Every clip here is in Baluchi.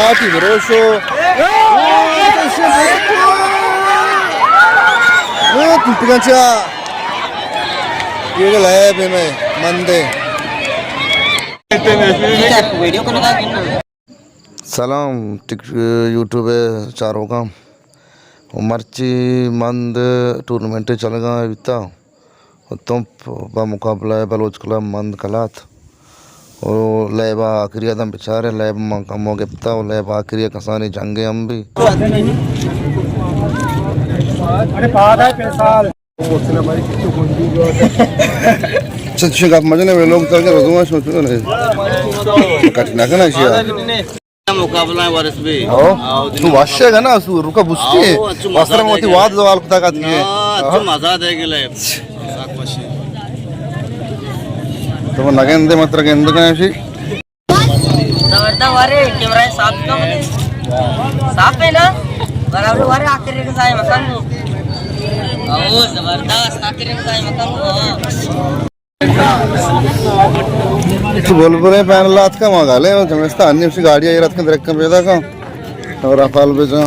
آتی بروشو. او، تو پگنچا. یہ لے بے میں مندے. ویڈیو کو لگا. سلام ٹک-، یوٹیوب ءِ چاروکاں. و مرچی مند ٹورنامنٹ چلگا بیتا. و تمپ بمقابلہ بلوچ کلب مند کلات. و لیب آخری آدم بچارے، لیب ما کمو گپتا و لیب آخری کسانی جنگ ہم بھی. چچے گپ مجنے میں لوگ تر کے رزوان شو چکے نہیں. کٹ نہ کرنا چاہیے. مقابلہ ہے وارث بھی. او، تو واشے گا نا، سو رکا بستی. او، اچھا مزہ واسطہ دے موتی گا. واد زوال کتا کا دیے. نا، اچھا مزہ دے گلے. تو نگندے متر گندگا شی. زبردست، ورے کیمرہ صاف کم ہے. صاف ہے نا؟ برابر ورے آخر کے سائے مکان. او، زبردست، آخر کے سائے مکان. تو بول بولے پین لات کا مگا لے، جمعستان نے اسی گاڑی آئی رات کا درک کم پیدا کا. اور افعال بجا.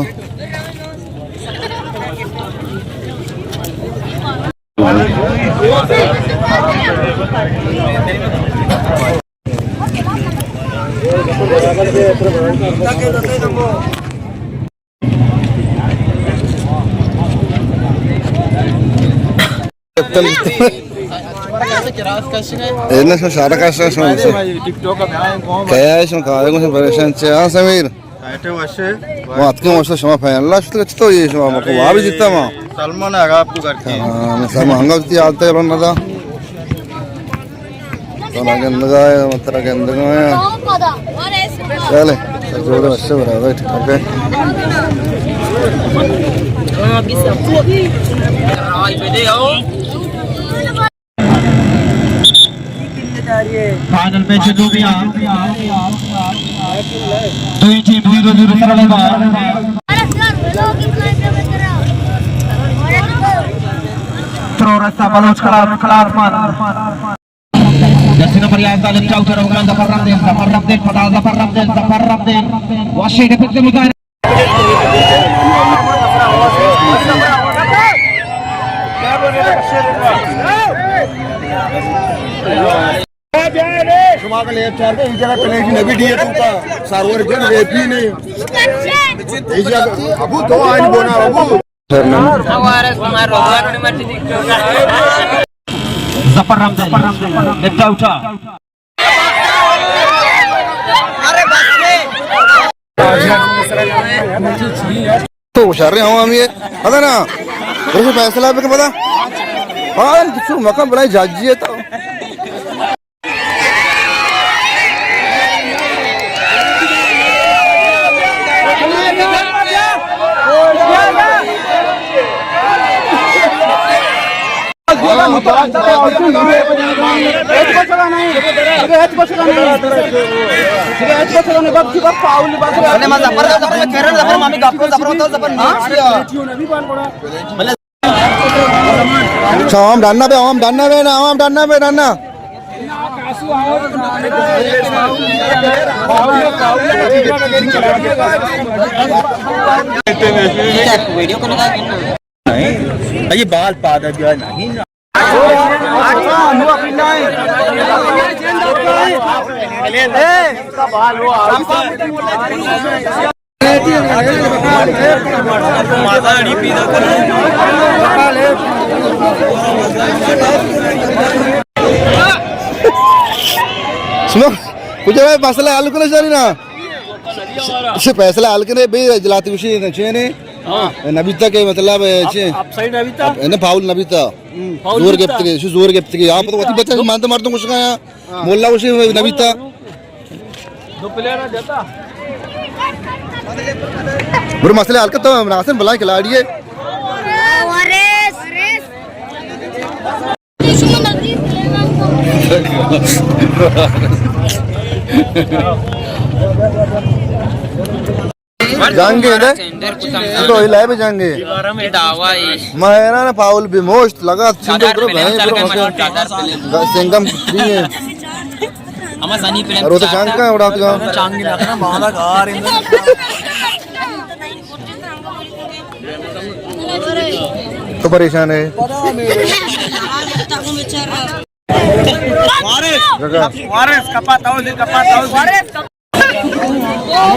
اینا شو شارا کا شو شو. کیا ہے شو کھا گو پریشان چے. ہاں سمیر. ما اتکیں وشے شما فین اللہ شتگ چتو یہ شما مکو وابی جتا ما. سلمان اگا آپ کو کر کے. ہاں، میں سلمان ہنگا تی آلتے بن رہا. تو نہ گندگا ہے، مترا گندگا ہے. چلے، جوڑے وشے برابر ٹھیک ہے. فائنل میچ دو بیا. دوئی ٹیم زیرو زیرو سر لگا. ترو رسا بلوچ کلات، کلات مان. جرسی نمبر یازدہ، لیفٹ آؤٹ ہے، روکا ظفر رمضان، ظفر رمضان، پدا ظفر رمضان، ظفر رمضان. واشے ڈپک سے مظاہرہ. شما کا لیب چار دے، اجازت پلے کی نبی ڈیے تو کا سرور جن ریپی نہیں. اجازت ابو تو آئین بونا ابو. ظفر رمضان، لیفٹ آؤٹ. تو ہوشیار رہے ہوں ہم یہ. پتا نا. روز فیصلہ بھی پتا. ہاں، تو مکان بنائی جاجی ہے تو. اچھا، عوام ڈنّا بے، عوام ڈنّا بے نا، عوام ڈنّا بے، ڈنّا. یہ بال پادا بیا نہیں نا. سنو، کجا ہے مسئلہ حل کرنا چاہیے نا. سے فیصلہ حل کرے بے جلاتی خوشی چینے. ہاں. نبیتا کے مطلب چے؟ اپ سائیڈ نبیتا؟ اپ، اے نا، فاؤل نبیتا. ہم، فاؤل زور نبیتا. گپت کے، زور گپت کے. آپ تو وتی بچہ مان تو مردم کچھ کھایا. ہاں. مولا خوشی نبیتا. دو پلیئر آ جاتا. برو مسئلہ حل کر تو ناصر بلائیں کھلاڑی ہے. جنگ ہے دے. تو ہی لائے بھی جنگ ہے. میں نا پاول بھی موشت لگا. سنگم تری ہے. ہما سنی فلم ارے، وہ تو چانگ کا ہے، اڑا تو جاؤ۔ چانگ ہی لگنا، بالا گار ہے۔ تو پریشان ہے۔ وارث، وارث، کپا تاؤ سے، کپا تاؤ سے۔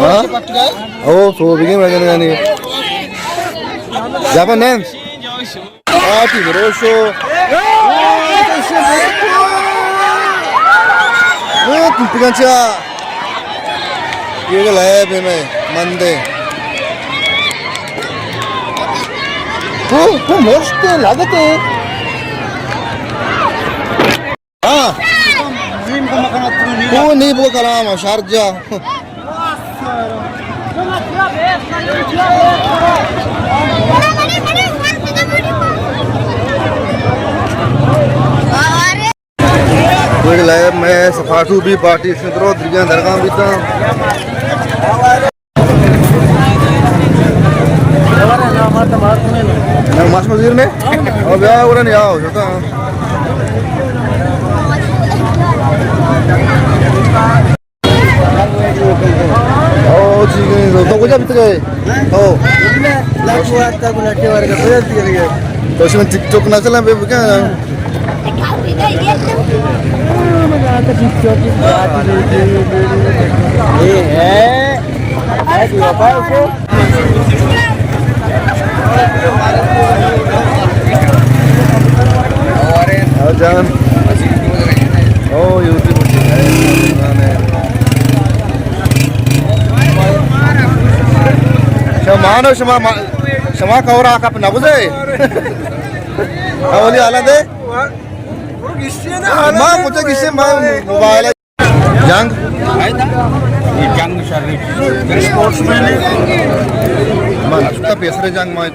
ہاں؟ او، سو بگیم رجن گانی۔ جاپان نیم۔ آتی بروشو۔ اے، کمپیگنچا۔ یہ گل ہے بے میں مندے۔ وہ، وہ مرشتے لگتے۔ ہاں۔ تو نہیں بو کلام شارجہ۔ کوئی لائب میں سفارتو بھی پارٹی سے درو درگاں درگاں بھی تھا۔ نہ، ماش مزیر نے؟ او، بیا، اورا نہیں آؤ، جو تھا۔ او، ٹھیک ہے، تو کجا بیت گئے؟ او۔ تو اس میں ٹک ٹاک نہ چلا، بے کیا؟ او جان۔ او یوٹیوب۔ شما نو، شما ما-، شما کورا کپ نہ بزے۔ اولی حالا دے۔ ما مجھے کسے ما موبائل جنگ۔ جنگ شر۔ اسپورٹس مین۔ ما نشتا پیسرے جنگ ما۔